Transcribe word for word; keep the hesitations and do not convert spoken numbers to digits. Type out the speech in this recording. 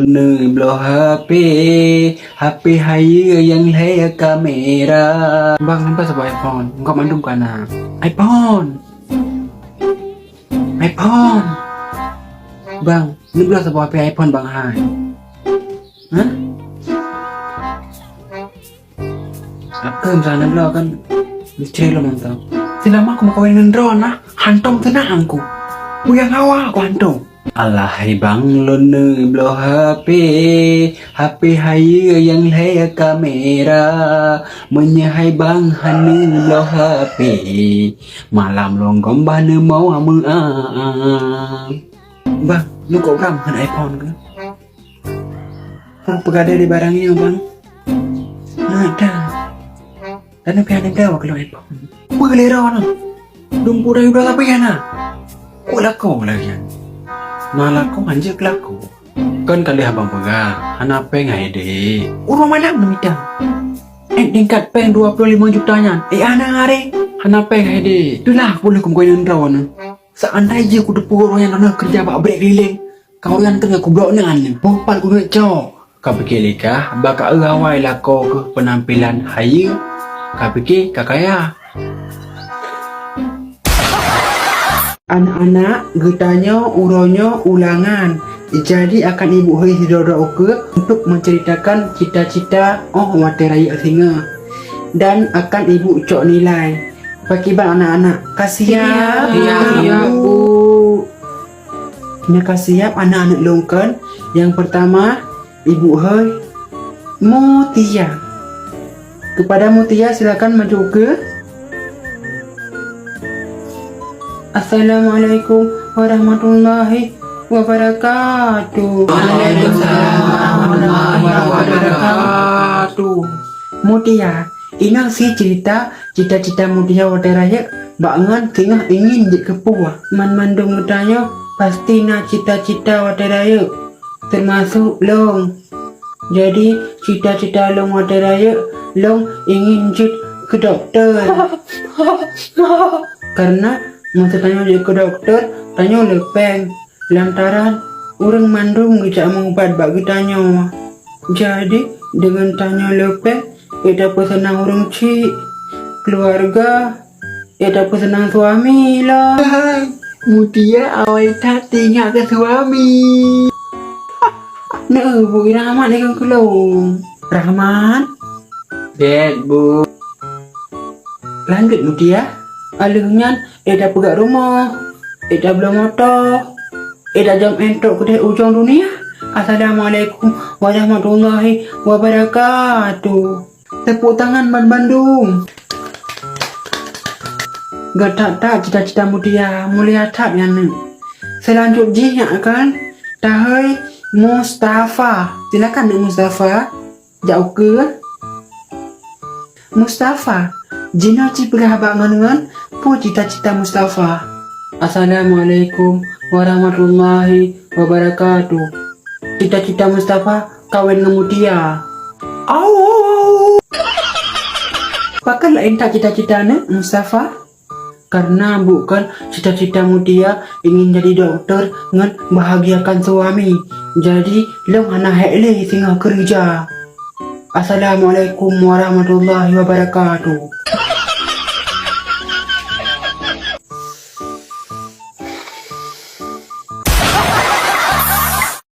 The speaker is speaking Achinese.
Neubloe H P, H P hayeue nyang lhèe kamera. Bang, neubloe saboh iPhone. Engkau mandum ka na. iPhone. iPhone. Bang, neubloe saboh H P iPhone bang hai. Hah? Aku misalnya bloe kan istri lo mantap. Selama aku mau kawin dengan Ron nah, hantom tenang aku. Uyang hawa aku hantom. Alah hai bang, lôn neubloe H P, H P hayeue nyang lhèe kamera. Meunyoe hai bang hana neubloe H P, malam lôn gombah neumeu'ah. Bang, lu kok gram ngon iPhone ke? Hana peugah di barang nyoe, Bang. Nah, dah. Dan pih hana gawa keuluar iPhone. Peue lé droe nyoe? Dum pura udah tapi ya na. Kok lakoe lagèe nyan? Na lakoe hanjeuet lakoe. Kan ka lheueh abang peugah, hana péng hai dek. Uroe malam neumita. Eh, tingkat péng dua puluh lima juta nyan. Eh, hana aré. Hana péng hai dek. Itulah aku lheueh keumeung kawin droe nyoe. Seandai jih kuteupeue ureueng nyang na keureuja bak brek keuliléng, ka ureueng nyan keuneuk kublok nan, boh pat keuneuk cok. Kapike lé kah, bak ka eu awai lakoe keuh peunampilan hayeue, kapike ka kaya. Anak-anak, geutanyoe uroe nyoe ulangan, jadi akan ibu hôi sidroe-droe ukeue untuk menceritakan cita-cita óh watèe rayeuk singoh, dan akan ibu cok nilai. Pakriban anak-anak? Ka siap? Siap, Bu. Nyoe ka siap anak-anak lôn kon. Yang pertama, Ibu Hôi, Mutia. Kepada Mutia, silakan maju ke. Assalamualaikum warahmatullahi wabarakatuh. Waalaikumsalam warahmatullahi wabarakatuh. Mutia, inoe sie cerita cita-cita Mutia watèe rayeuk bak ngon singoh ingin jeuet keu peue. Banmandum geutanyoe pasti na cita-cita watèe rayeuk, teumasok lôn. Jadi, cita-cita lôn watèe rayeuk, lôn ingin jeuet keu dokto. Karena meunyoe tanyoe jeuet keu dokto, tanyoe le péng. Lantaran ureueng mandum geujak meuubat bak geutanyoe. Jadi, deungon tanyoe le péng, ék tapeuseunang ureueng chik, keuluwarga, ék tapeuseunang suami lom. Hai, Mutia awai that teuingat keu suami. Neu, Bu Rahmat ikheun keu lôn. Rahmat? Bèk, Bu. Lanjut, Mutia. Alheuh nyan, ék tapeugöt rumoh, ék tabloe moto, ék tajam entok keudéh ujong dunia. Assalamualaikum warahmatullahi wabarakatuh. Tepuk tangan banmandum. Geutak-tak cita-cita Mutia, mulia that nyan, Neuk. Seulanjut jih nyan kan, tahôi Mustafa. Silakan, Neuk Mustafa. Jak ukeue. Mustafa, jinoe ci peugah bak ngon-ngon peue cita-cita Mustafa. Assalamualaikum warahmatullahi wabarakatuh. Cita-cita Mustafa kawén ngon Mutia. Au! Pakon laén that cita-cita Neuk Mustafa? Karena bukan cita-cita Mutia ingin jadi dokter ngon bahagiakan suami. Jadi, lôn hana hék lé singoh keureuja. Assalamualaikum warahmatullahi wabarakatuh.